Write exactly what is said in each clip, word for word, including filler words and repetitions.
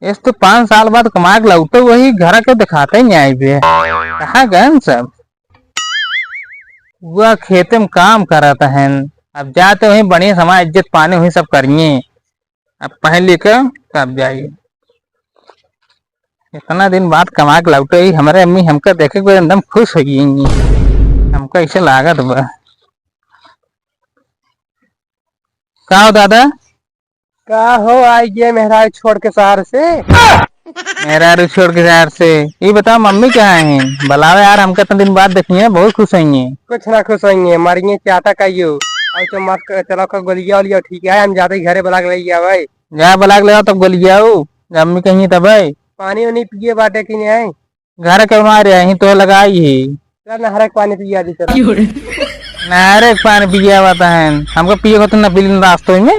इस तो पाँच साल बाद कमा के लौटे, वही घर के दिखाते ही नहीं आई बे। कहाँ गए सब? वह खेते में काम करत हैं। अब जाते वहीं बढ़िया समाज इज्जत पाने वहीं सब करिए। अब पहन लेकर तब जाइए। इतना दिन बाद कमा के लौटे ही, हमारे अम्मी हमका देखे के एकदम खुश हो गई। हमका ऐसे लागत बा। का हो दादा? का हो, आई गए मेहरारू छोड़ के शहर से? मेहरारू छोड़ के शहर से? ये बताओ, मम्मी कहाँ है? बुलाओ यार, हमका इतना दिन बाद देखिए, बहुत खुश होइए। कुछ ना खुश होइए, मरिए चाटा खाइयो। और तो मत क-, चलो का गोलिया ओलिया, ठीक है, हम जाते ही घरे बुला के ले आवे। जा बुला के ले आओ, तब गोलियाऊ, जब अम्मी कहिए तब है। पानी उनी पिए बाटे कि नहीं? घर के मारे यहीं तो लगाई ही। चल नहरे के पानी पिया दी, चल। क्यों रे? नहरे के पानी पिया हुआ तो है, हमको पिए को तो ना बिल रास्तों में।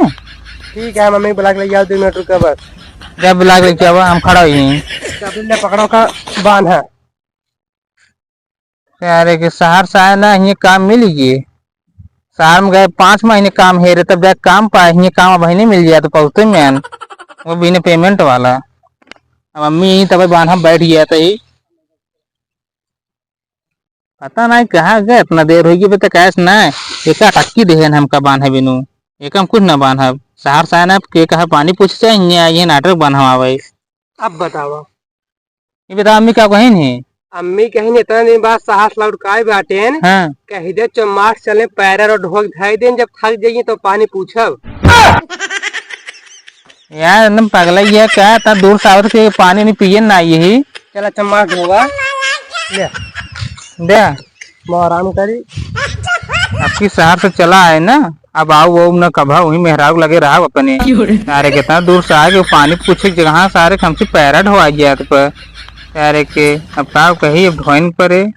ठीक है, मम्मी बुला के ले आओ, दो मिनट रुका बस। जब बुला के ले आओ, हम खड़ा ही हैं। चाबी ले पकड़ो का बांध है। अरे के शहर से आए ना, ये काम मिल गए। शहर में गए पाँच महीने काम हेरे, तब जाके काम पाए, ये काम अब नहीं मिल गया तो पहुँचते में आन। वो बिना पेमेंट वाला। अब मम्मी यहीं तब बांधा बैठ गया था ही। पता नहीं कहाँ गए, इतना देर होई गई, अबे तक आयस ना। एका टक्की देहन हमका बांधे बिनु, एका हम कुछ ना बांधब। शहर से आए ना, के कहा पानी पूछ चाहिए, ये नाटक बांधवा आवे। अब बतावा। ये बता, अम्मी का कहिन है? अम्मी कहिन, "इतना दिन बाद साहस लौट काहे बाटेन?" हाँ। कह दे, "चमार चले, पैरा रो ढोक धाई देन, जब थक जाइए तो पानी पूछब।" यार, एकदम पगला ही है का? इतना दूर से आवत के पानी नहीं पिए ना यही। चला, चमार ढोवा। ले। दे। मैं आराम करी। आपकी शहर से चला आए ना, अब आओ वो न कभा वही मेहरारू लगे रहा अपने। क्यों रे? अरे कितना दूर से आए के पानी पूछे के जगह सारे के हमसे पैरा ढोआ गया तो पर। अरे के अब का कही, अब ढोइन परे।